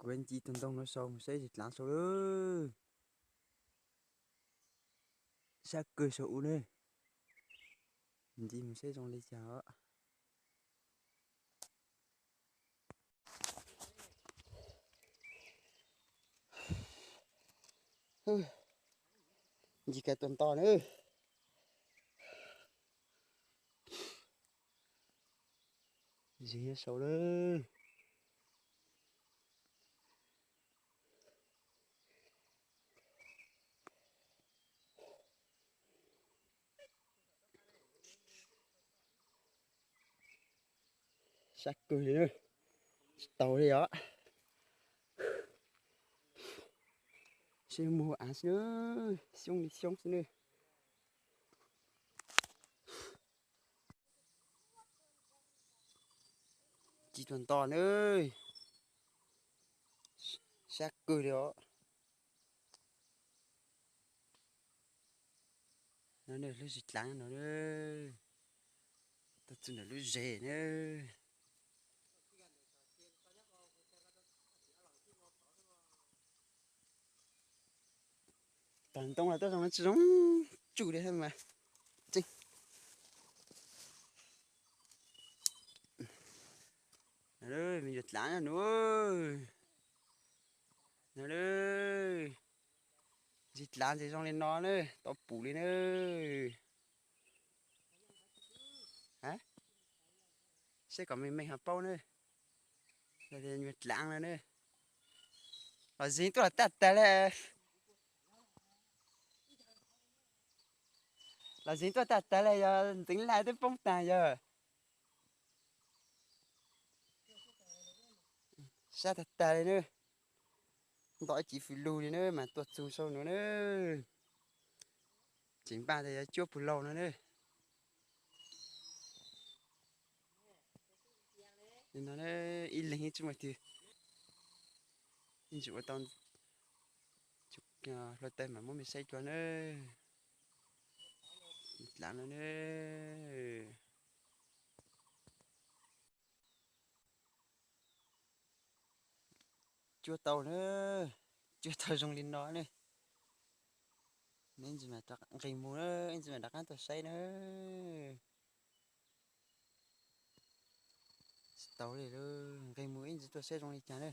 Kuv nce tus ntoo no saud mus saib zis dlav saud lawm. Sab kawg saum ub ne. Nce mus saib zoo li cas os. Nce kiag tus nto na. Zis nyob saud lawm. Sab kawg li na, tsis tau li os. Sib mus av xwb na, xyoob li xyoob xwb na. Tsis tuag nto na, sab kawg li os. No lub zis dlav no, tuaj txug ntawm lub zes na. Tag ntoo los tuaj zoo tsis zoo, tsum li mas. Me nyuam dlav no, no, zis dlav ntses zoo li no na, tau pum li na. Saib kom meej meej ho paub na. Nyuag dlav no na. Los zis tuaj los tag tag li. Los zis tuaj tag tag li, yog ntxeev laj twb poob tag yog. Sab tag tag li na. Nto ib ci fws lug li na mas tuaj txug saud no na. Tseem npaj tias yuav cuab puag laug no na. No ib leeg ib tsi muaj twg, ib ntsis ua tau hluav taws mas muab mej saib dua na. Dlav no na. Cuab tau na, cuab tau zoo li no ne. Nqis mus, ib ntsis mam rov qab tuaj saib na. Tsis tau li, nqis mus ib ntsis tuaj saib zoo li cas na.